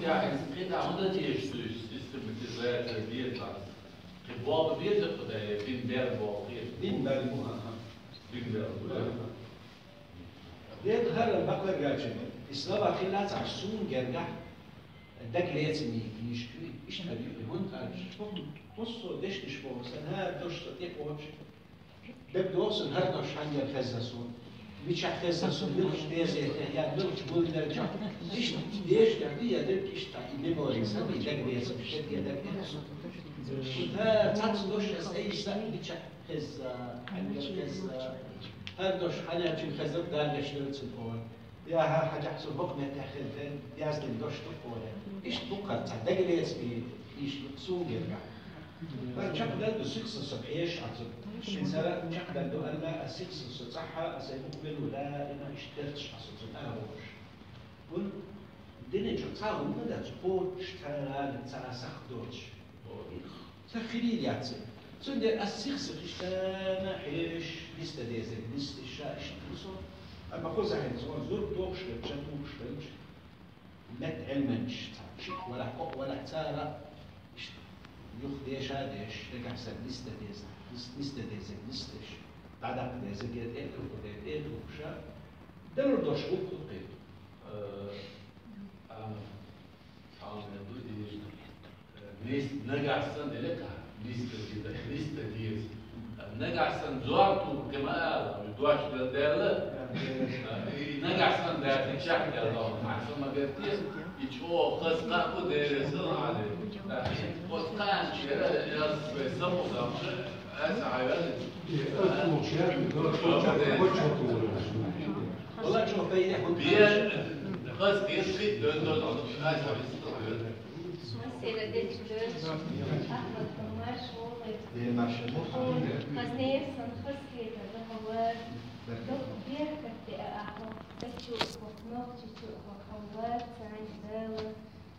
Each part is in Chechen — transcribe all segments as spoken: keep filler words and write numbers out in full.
Яхь, из кхин дӀа хӀунда дезаш ду, систематизация деза? Кхин болх беза кхы, дай, бин бер болх беза? Бин бер бу, аха. Бин бер бу, да. Ден хӀара бакъвергача, и слова хилла цхьа сун гергахь, дагалецамий книжка, иштта хӀара ю, хӀунда аьлча, хӀу-, хӀусо дешнаш боху, сан хӀара дош со тӀекхочу, дагадоху сан хӀара дош хьангара хезна суна, мичахь хезна суна, милхачу деза тӀе, я милхачу гулдерчохь, иштта дешнаш ду, я дерг иштта и мемори санна, и дагалецамаш, дерг я дагадеха суна. ХӀара цхьацца дош аса айса, мичахь хезна, хьангара хезна, хӀара дош хьанаьлчун хезар Дала гечдойла цунна хӀора. Я хьа-, хьажахь цу бакъ меттехь хилла, яздина дош ду хӀора. Иштта бу кхар цхьа дагалецамий, иштта сун гергахь. ХӀара чекхдала ду сиха сан со пхьеша Ӏа цу. Шин сара чекхдала ду аьлла, ас сиха сан со цӀахь, ас сайн мукъ мила ву даима иштта дерцаш Ӏа со цу тӀара волуш. Вон динан чу цхьа хӀума дац, кхочуш цара ца а сах доцуш. Ца хилийла яц. Цундела ас сих-сиха иштта хьеш, нисдан дезарг нисдеш, ша иштта ду со. Амма кхузахь хӀинца вон зург дохуш хилча, тухуш хилча, метта Ӏилманчаш цхьа, шиъ валахь, кхоъ валахь, цара иштта юха деша а деш, дагахь санна нисдан деза, нис-, нисдан дезарг нисдеш, дӀадаккха дезарг я тӀе а туху, я тӀе а тухуша, далур дош ву кху кхин. Э, а, цхьа хӀума ду дийна. Нис-, нагахь санна, деле кхаьа, нисдан деза, нисдан деза. Нагахь санна зор туху кхин ма ала, дош дел даьлла. И нагахь санна даьлла, и чекхдел дала. Хьан со ма гатде, и чӀогӀа хаза кхаъ бу, Делера салам Ӏалайкум. Оцу кхаьнчера яз вай самукъамца, аса хьайвелла. Бен, хаза деза хи доьзна, аса хьайвелла. Масала дечу доьлча, Ахьмад, марш вогӀийла. Хаза нехан сан хазахетар ду хьан вар. Дукха беркат деа ахьа, дачу а хьо, нохчичу а хьо, хьан вар царна Дала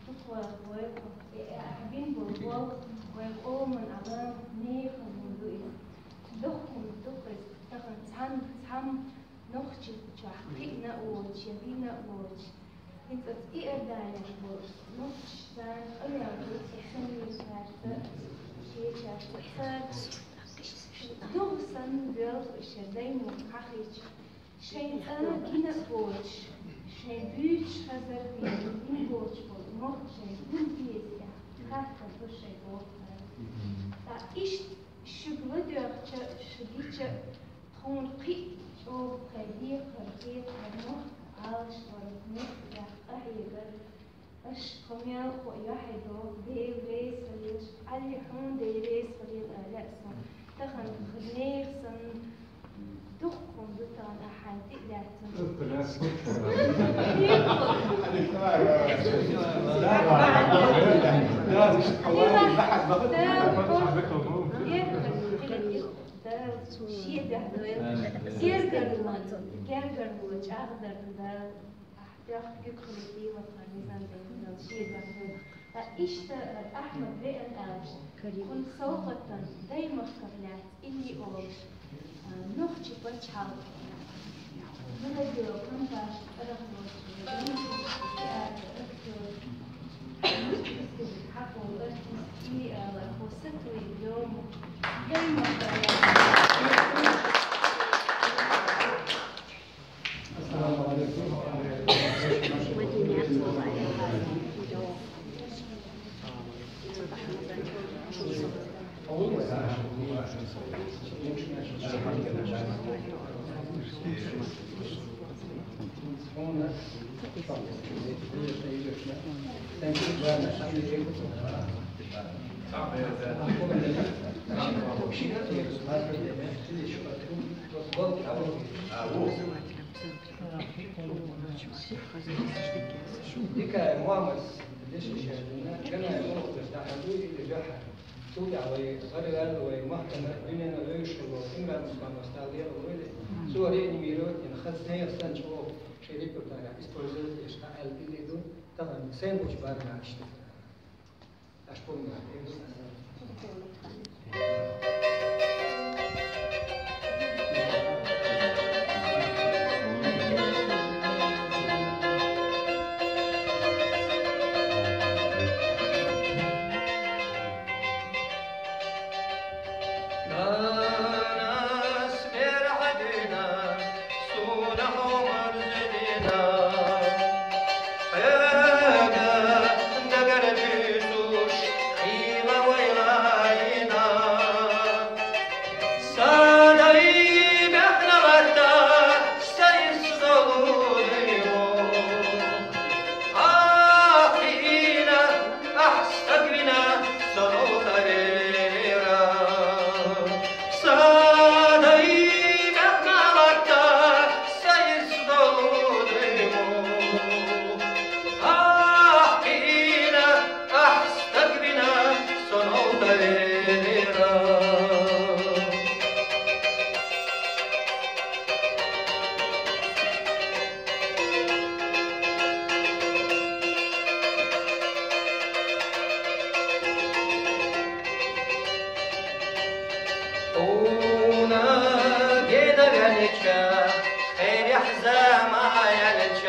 дукха вар войла хьо. Э, э, ахьа бин болу болх вайн къоман Ӏалам нехан хӀума ду иза. Дукха хӀума ду-кх иза, тахана цхьанна, цхьамма Нохчийчохь кхиъна а воцуш, я вина а воцуш, хӀинца оцу Иорданехь болу нохчашна къамел ду, Самирхарца, шечарца, цара дугӀу санна воьлху шайн даймохк хьахийча, шайн цӀа гина а воцуш, шайн буьйцуш хазар бен, гина боцуш болу мохк шайн хӀунда деза аьлла, хаттар ду шайн боху цара. Ткъа иштта шуьга ладоьгӀча, шу гича, тхуна кхин а чӀогӀа тхайн декхар хетахьара, мохк Ӏалашвар, мохк тӀехь къахьегар. Аша тхо мел кхоъ йохье догӀу, Дела реза хилийла, Ӏалли хьуна Дела реза хилийла, аьлла а сан. Тахана хаза нехан санна дуккха хӀума ду тахана, ахьа хьайн тӀе а лаьцна. Дала шен дуьхьа дойла. Гергарло, гергарло чӀагӀдар ду Дала. Ахь тӀехь куьг хилийта, ваха низам дайта шен дуьхьа дойла. Ткъа иштта Ахьмад веана аьлча, кхунна совгӀатан даймахках лаьцна илли олуш, а, нохчи пачхьалкх. Радио, компаш, тӀарахь лоцу, актёр, хьакъ волу артист, и ала, хӀо сатуьйсу йому, даймахках лаьцна. Дика, мамас, деши шаьрдина, гана мохтар дахьаду или дуьхьа. Цул тӀаьхьа вай гӀараваьлла, вай махкана, дуьненна вевзаш волу Имран Усмановс, Дала декъала войла, цо реанимировать йина, хаза нехан санна чӀогӀа шен репертуарехь использовать еш, аьлла илли ду, тахана сайн болчу барамехь иштта. Хериа хӀама яьлча,